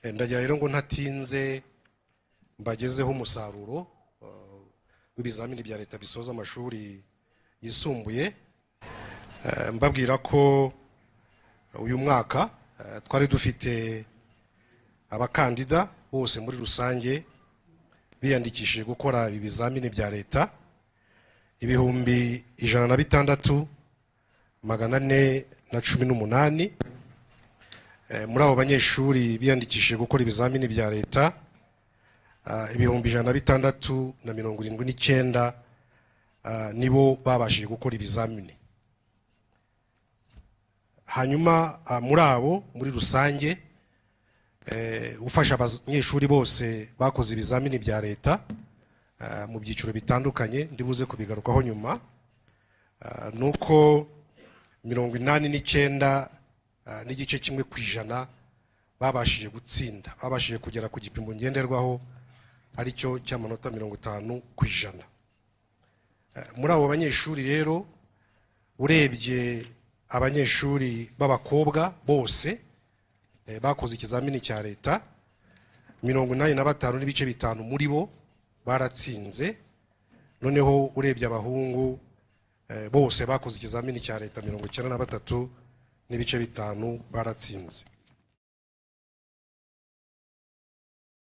Ndagira rero ngo ntatinze mbagezeho umusaruro w'ibizamini bya leta bisoza amashuri yisumbuye, mbabwira ko uyu mwaka twari dufite abakandida bose muri rusange biyandikishije gukora ibizamini bya leta 106,418. Muri abo banyeshuri biyandikishije gukora ibizamini bya leta, 106,079 nibo babashije gukora ibizamini. Hanyuma muri abo muri rusange, ufasha abanyeshuri bose bakoze ibizamini bya leta mu byiciro bitandukanye, ndibuze kubigarukaho nyuma, nuko 89.1% babashije gutsinda, babashije kugera ku gipimo ngenderwaho aricyo cy'amanota 50%. Muri abo banyeshuri rero, urebye abanyeshuri b'abakobwa bose bakoze ikizamini cya leta, 85.5 muri bo baratsinze. Noneho urebye abahungu bose bakoze ikizamini cya leta, 93.5 baratsinze.